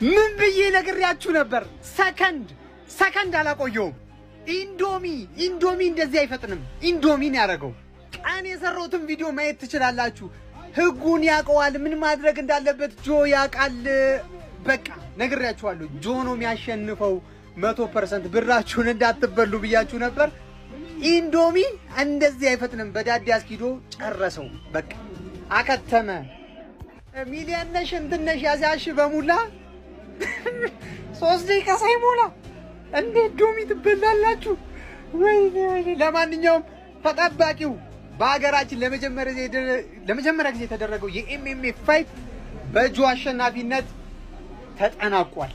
ምን ብዬ ነግሬያችሁ ነበር? ሰከንድ ሰከንድ አላቆየውም። ኢንዶሚ ኢንዶሚ እንደዚህ አይፈጥንም። ኢንዶሚን ያደረገው ቀን የሰራሁትን ቪዲዮ ማየት ትችላላችሁ። ህጉን ያውቀዋል። ምን ማድረግ እንዳለበት ጆ ያውቃል። በቃ ነግሬያችኋለሁ። ጆ ነው የሚያሸንፈው 100%። ብራችሁን እንዳትበሉ ብያችሁ ነበር። ኢንዶሚ እንደዚህ አይፈጥንም። በዳዴ አስኪዶ ጨረሰው። በቃ አከተመ። ሚሊየን ነሽ እንትን ነሽ ያዚያሽ በሙላ 3 ደቂቃ ሳይሞላ እንዴት ዶሚ ትበላላችሁ? ወይኔ ወይኔ። ለማንኛውም ተጠባቂው በሀገራችን ለመጀመሪያ ጊዜ የተደረገው የ MMA fight በጆ አሸናፊነት ተጠናቋል።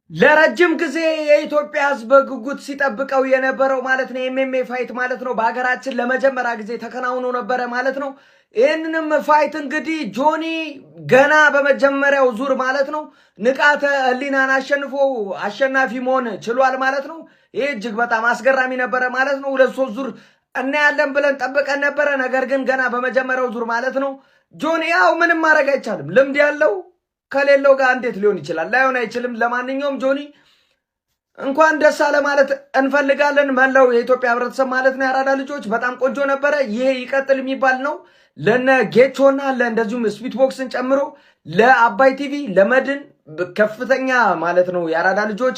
ለረጅም ጊዜ የኢትዮጵያ ሕዝብ በጉጉት ሲጠብቀው የነበረው ማለት ነው የ MMA fight ማለት ነው በሀገራችን ለመጀመሪያ ጊዜ ተከናውኖ ነበረ ማለት ነው። ይህንንም fight እንግዲህ ጆኒ ገና በመጀመሪያው ዙር ማለት ነው ንቃተ ህሊናን አሸንፎ አሸናፊ መሆን ችሏል ማለት ነው። ይህ እጅግ በጣም አስገራሚ ነበረ ማለት ነው። ሁለት ሶስት ዙር እናያለን ብለን ጠብቀን ነበረ። ነገር ግን ገና በመጀመሪያው ዙር ማለት ነው ጆኒ ያው ምንም ማድረግ አይቻልም። ልምድ ያለው ከሌለው ጋር እንዴት ሊሆን ይችላል? ላይሆን አይችልም። ለማንኛውም ጆኒ እንኳን ደስ አለህ ማለት እንፈልጋለን። መላው የኢትዮጵያ ህብረተሰብ ማለት ነው። የአራዳ ልጆች በጣም ቆንጆ ነበረ። ይሄ ይቀጥል የሚባል ነው። ለነ ጌቾና ለእንደዚሁም ስፒት ቦክስን ጨምሮ ለአባይ ቲቪ ለመድን ከፍተኛ ማለት ነው የአራዳ ልጆች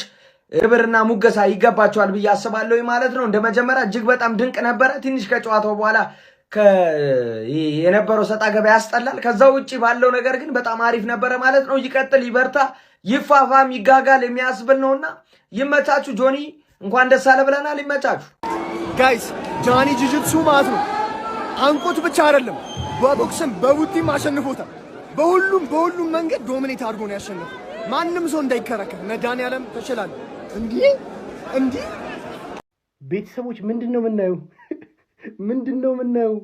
ክብርና ሙገሳ ይገባቸዋል ብዬ አስባለሁ ማለት ነው። እንደ መጀመሪያ እጅግ በጣም ድንቅ ነበረ። ትንሽ ከጨዋታው በኋላ የነበረው ሰጣ ገባ ያስጠላል። ከዛ ውጭ ባለው ነገር ግን በጣም አሪፍ ነበረ ማለት ነው። ይቀጥል፣ ይበርታ፣ ይፋፋም፣ ይጋጋል የሚያስብል ነውና ይመቻችሁ። ጆኒ እንኳን ደስ አለህ ብለናል። ይመቻችሁ። Guys፣ ጆኒ ጂጂትሱ ማለት ነው አንቆት ብቻ አይደለም፣ በቦክስም በቡጢም አሸንፎታል። በሁሉም በሁሉም መንገድ dominate አድርጎ ነው ያሸነፈው። ማንም ሰው እንዳይከራከር መድኃኒዓለም ተችላለህ። እንዲህ እንዲህ። ቤተሰቦች፣ ምንድን ነው የምናየው? ምንድን ነው የምናየው?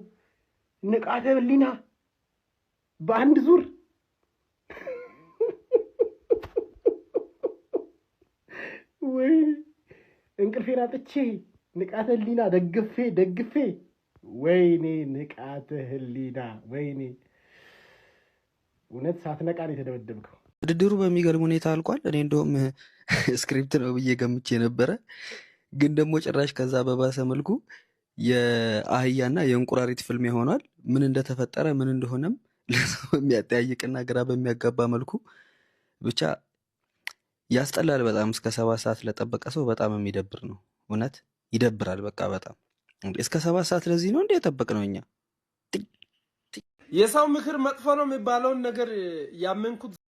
ንቃተ ህሊና በአንድ ዙር። ወይ እንቅልፌን አጥቼ ንቃተ ህሊና ደግፌ ደግፌ፣ ወይኔ ንቃተ ህሊና፣ ወይኔ እውነት ሳትነቃ ነው የተደበደብከው። ውድድሩ በሚገርም ሁኔታ አልቋል። እኔ እንደውም script ነው ብዬ ገምቼ ነበረ፣ ግን ደግሞ ጭራሽ ከዛ በባሰ መልኩ የአህያና የእንቁራሪት ፍልሚያ ሆኗል። ምን እንደተፈጠረ ምን እንደሆነም ለሰው የሚያጠያይቅና ግራ በሚያጋባ መልኩ ብቻ ያስጠላል። በጣም እስከ 7 ሰዓት ለጠበቀ ሰው በጣም የሚደብር ነው። እውነት ይደብራል። በቃ በጣም እንዴ፣ እስከ 7 ሰዓት ለዚህ ነው እንዴ የጠበቅነው እኛ? የሰው ምክር መጥፎ ነው የሚባለውን ነገር ያመንኩት